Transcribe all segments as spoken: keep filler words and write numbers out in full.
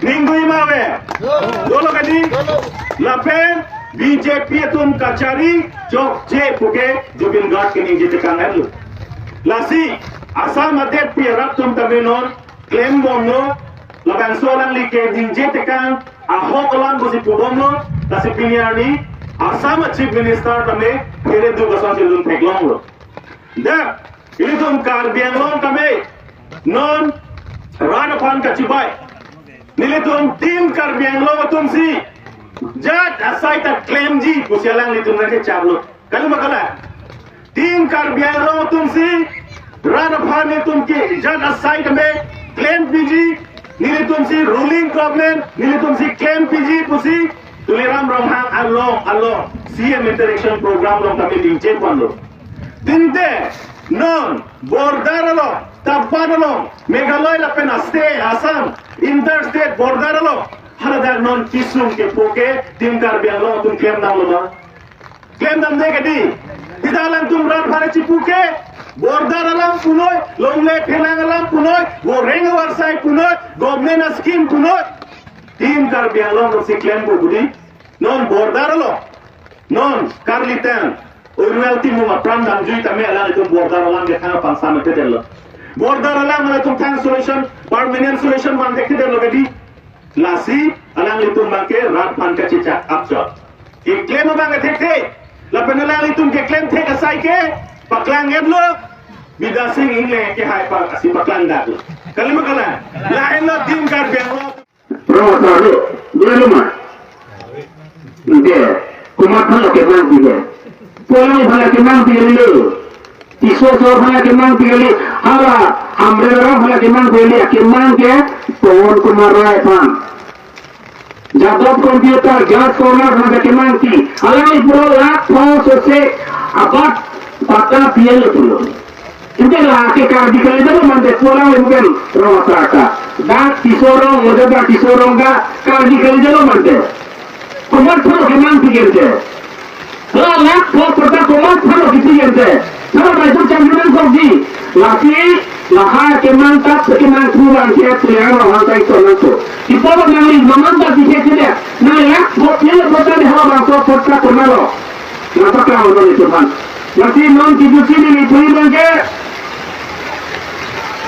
Dingdui ma ave? Dolo kadi? Lapen B J P atum kachari chokche puke Zubeen Garg keningje tekang-etlo. Lasi Assam adetpi arat atum tame non klembomlo, labangso alangli keningje tekang ahok alam pusi pubomlo, lasi pini arni Assam a Chief Minister tame here duk asonsi lun theklonglo. Dak, ilitum Karbi Anglong tame non rat aphan kachibai. Nelitum Team Karbi Anglong atumsi jat asai ta klemji pusi alanglitum nangkecharlo. Kali ma kalang? Team Karbi Anglong atumsi rat aphan nelitum ke jat asai tame klempiji, nelitumsi ruling government, nelitumsi klempiji pusi Tuliram Ronghang along along C M interaction program along tame ningje ponlo. Tangte non border along, Tapan along, Meghalaya lapen a state Assam interstate border along, haladak non kisung kepu ke Team Karbi Anglong atum klemdamlo ma? Klemdamde kadi? Sita alangtum rat aphan chipu ke border alam punoi, longle phelang alam punoi, boreng warsai punoi, government a scheme punoi. Team Karbi Anglong atumsi klempo kadi? Non border along, non Karlitang, Urwel Timung apran damjui tame alanglitum border alam ke thang pangsa methedetlo. Border alam alangtum thang solution, permanent solution mangthekthedetlo kadi? Lasi alanglitum abangke rat aphan kachechak apchot. Keklem abang thekthe. Lapen alanglitum keklem thek asai ke paklang-etlo Bidya Sing Engleng kehai pa asi paklangdaklo. Kali ma kalang? Lahenlo Team Karbi Anglong. Rong asar lo, dua lima. Oke, komat aphan kemangpi ke? Polang aphan kemangpi lo. Tisso aso aphan kemangpi kali, hala Hamren arat aphan kemangpi kali, akemang ke Pawan Kumar Rai aphan. Jadov Computer, Jazz Corner aphan kemangpi. Alangli pura lakh pho sose abat patta pilo pulo. Ante lake Karbi kalijalo mante, Polang le bukan rong asar ta. Dak Tisso rong, moda dak Tisso rong ka Karbi kalijalo mante. Komat aphan kemangpi ke ante? La lakh pho patta komat aphan kipi ke ante? Sama baik tu canggilan kok di. Lasi lahai kemang tap kemang tu bang ke tulian orang hantai tonang tu. Ipo nangli mamang tap di ke dia. Nang lakh pho pilo patta di hala bangso patta konatlo. Napa kau nang itu kan? Lasi non kijusi neli pui abangke.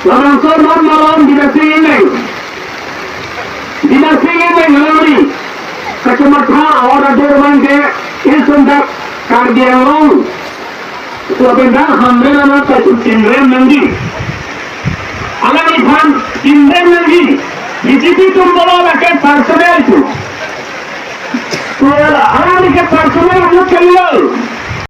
Labangso non malom Bidya Sing Engleng. Bidya Sing Engleng alangli kachematha order abangke, isun dak Karbi Anglong lapen dak Hamren arat ta itum inrem nangji. Alangliphan inrem nangji. B J P atum pulo lake personal tu. Pulo alangli ke personal